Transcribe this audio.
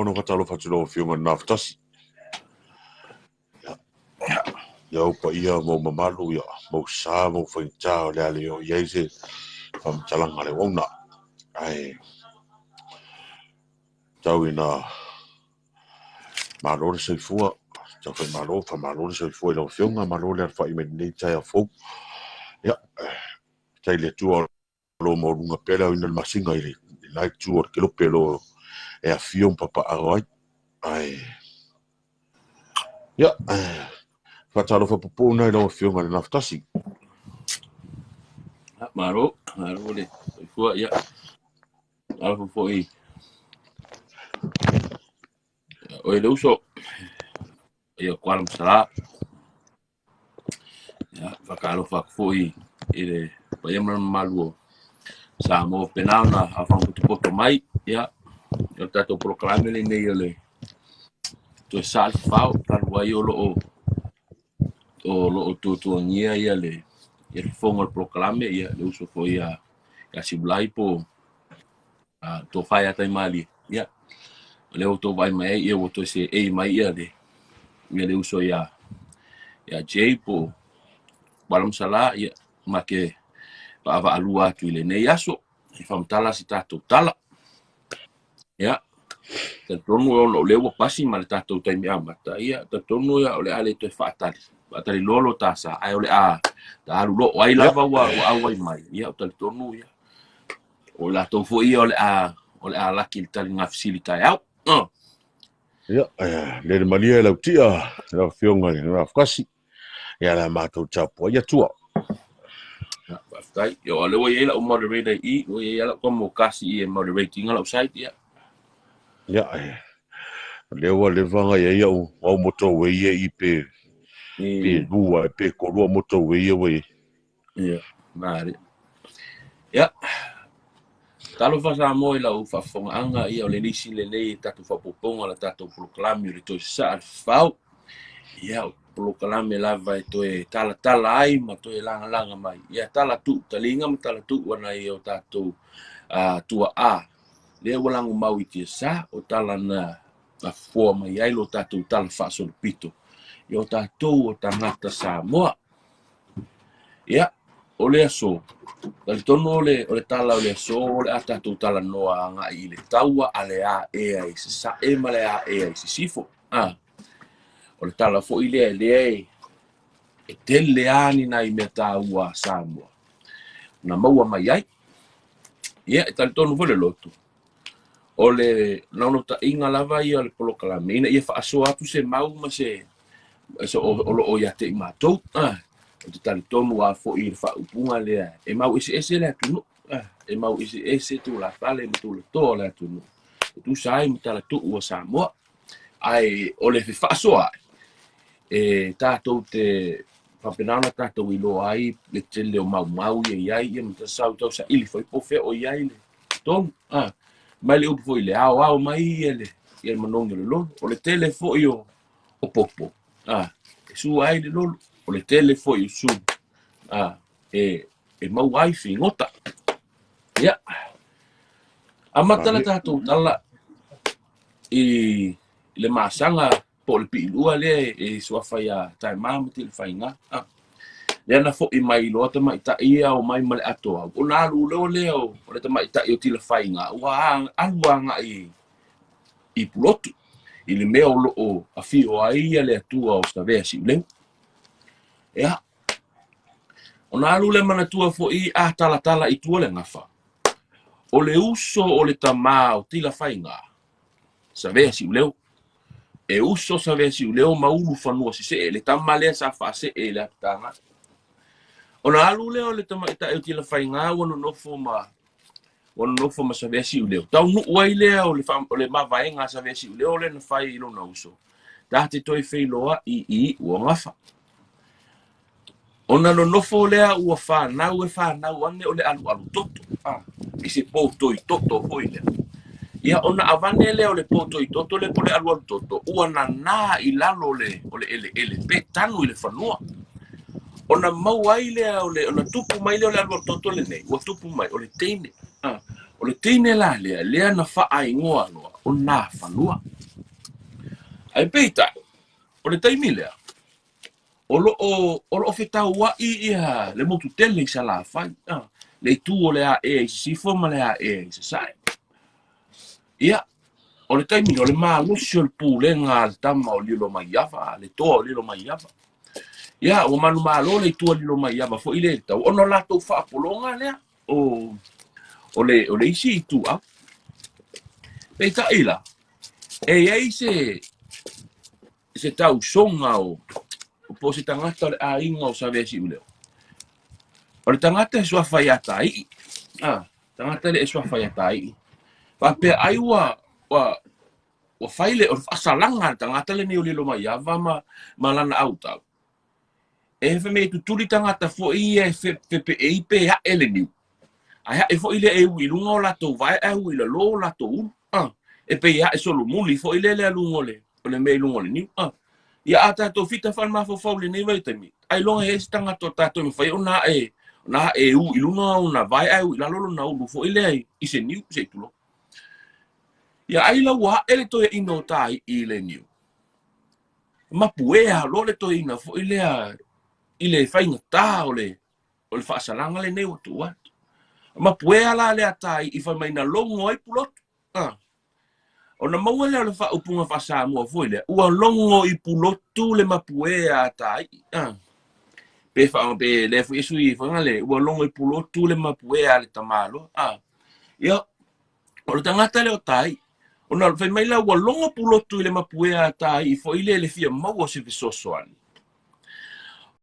ona faatalofa atu i lau Afioga i le Nafatasi. Ia ou paia ma ou mamalu, ia ma ou sa ma ou faigata o le a le oo i ai se faamatalaga a le auauna. Ae tau ina malo le soifua, tau fai malo, faamalo le soifua i lau Afioga, malo le alafai mai i lenei taeao fou. Ia, faafetai i le Atua o lo o maualuga pea le aoina o le masina i le la itu o le kelope o lo o e afio ma papaaao ai. Ae, ia, faatalofa pupuu lena i lau Afioga i le Nafatasi. Malo, malo le soifua, ia. Alofa foi oe le uso, ia Kuala Masala. Ia, faatalofa atu foi i le paia ma le mamalu o Samoa faapena ona afaga mai. Ia, o le tatou polokalame lenei o le toe sa le fafao, talu ai o lo o tuatuagia ia le fofoga o le polokalame, ia le uso foi ia Siulai po o Tofa ia Taimalie. Ia, o lea ua outou vaai mai ai, ia ua toe seei mai ia le uso ia Jay po o Sala, ia ma ke vaavaalua atu i lenei aso e faamatala se tatou tala. Ia, talitonu ona o lea ua pasi ma le tatou taimi amata, ia talitonu ia o le a le toe faatali faatali loa lo tasa, ae o le a taalu loo ai lava ua auai mai. Ia, o talitonu ia o latou foi ia o le a laki le taliga fesili taeao. Ia, lele malie lau tia, lau Afioga i le Nafatasi. Ia la matou tapuai atua. Faafetai. Ia, o lea ua i ai lau moderator i, ua i ai lau mo kasi i e moderating lau site, ia. Ia, lea ua leva ona i ai au au motorway ia i pe pe lua pe kolua motorway ia ua i ai. Ia, mare. Ia, talofa Samoa i lau faafofogaaga, ia o le lisi lenei e tatou faaopoopoga o le tatou polokalame o le toe sasaa le fafao. Ia, o polokalame lava e toe talatala ai ma toe lagalaga mai. Ia, tala tuu taliga ma tala tuu ana ia o tatou tuaa. Lea ua lagomau i tiasa, o tala na afoa mai ai lo tatou tala faasolopito. Ia o tatou o tagata Samoa. Ia, o le aso, talitonu o le tala o le aso, o le a tatou talanoa agai i le taua a le aea i Sasae ma le aea i Sisifo. O le tala foi lea lea e tele ani nai mea taua a Samoa na maua mai ai. Ia, e talitonu foi le loto, o le naunautaiga lava ia o le polokalame, ina ia faasoa atu se mau ma se o loo ia te i matou. O te talitonu a foi i le faaupuga lea, e mau eseese le atunuu, e mau eseese tulafale ma tulatoa o le atunuu, e tusa ai ma talatuu o Samoa. Ae o le fefaasoa ai, e tatou te faapena ona tatou iloa ai le tele o maumau ia i ai, ia ma sau tau saili foi po o fea o i ai le tonu. Mai le upu foi le ao ao mai ia le manogi o le lolo, o le tele foi o popo, e sua ai le lolo, o le tele foi o su, e maua ai figota. Ia, amata le tatou tala i le masaga po o le piilua lea e suafa ia Taima ma Tilafaiga. Lea na foi mai loa tamaitai ia o mai ma le atoau. Ona alu loa lea o le tamaitai o Tilafaiga, ua alu agai i Pulotu, i le mea o loo afio ai ia le Atua o Savea Siuleu. Ia, ona alu le manatua foi a talatala i tua le gafa. O le uso o le tamā o Tilafaiga, Savea Siuleu. E uso Savea Siuleu ma ulu fanua sisee, le tama lea sa faasee i le apitaga. Ona alu lea o le tamaitai o Tilafaiga ua nonofo ma Savea Siuleu. Taunuu ai lea o le mavaega a Savea Siuleu lea na fai i lona uso. Ta te toe feiloai i iu o gafa. Ona nonofo lea ua whanau e whanau ane o le alualu toto. I se pōtoi toto foi lea. Ia ona avane lea o le pōtoi toto le po le alualu toto, ua nana i lalo o le ele ele, pe tanu i le whanua. Ona mau ai lea o le, ona tupu mai lea o le alualu toto lenei, ua tupu mai o le teine. O le teine la lea, lea na whaaingoa loa, o nā whanua. Ae peitai, o le taimi lea, o lo o, o lo o fetauai ia le motu tele i Salafai, a, le itu o le ae i Sisifo ma le ae i Sasae. Ia, o le taimi lea, o le malosi o le pulega a le tama o Lilomaiava, le toa o Lilomaiava. Ia, ua manumalo le itu a Lilomaiava foi lea i le tau, ona o latou faapologa lea o, o le, o le isi ituau. Peitai la, e i ai se, se tausoga o, po o se tagata o le aiga o Saveasiuleo. O le tagata e suafa ia Taii. Ah, tagata le e suafa ia Taii. Faapea ai ua, ua, ua fai le, o le faasalaga a le tagata lenei o Lilomaiava ma, ma lana autau. E fai mai e tutuli tagata foi ia e fepeei pe ae le niu. Ae ae foi lea e ui i luga o latou vae ae ui i lalo o latou ulu. Ah, e pei e ae solomuli foi lea le aluga o le, o le mea i luga o le niu. Ah, ia a tatou fita faale-mafaufau i lenei vaitaimi, ailoga e i ai se tagata o tatou e mafai ona ae, ona ae u i luga ona vae ae ui i lalo lona ulu foi lea i se niu, se i tulou. Ia ai la ua ae le toeaina o Taii i le niu. Mapuea loa le toeaina foi lea i le faigata o le, o le faasalaga lenei ua tuu atu. Mapuea la lea Taii fai mai na logo ai Pulotu. Ah. Ona maua lea o le faaupuga faa-Samoa foi lea, ua logo i Pulotu le mapuea a Taii. Ah. Pe faa, pe lea foi e sui foi ngale, ua logo i Pulotu le mapuea a le tamaloa. Ah. Ia, o le tagata lea o Taii, ona fai mai la ua logo Pulotu i le mapuea a Taii foi lea i le fia maua o se fesoasoani.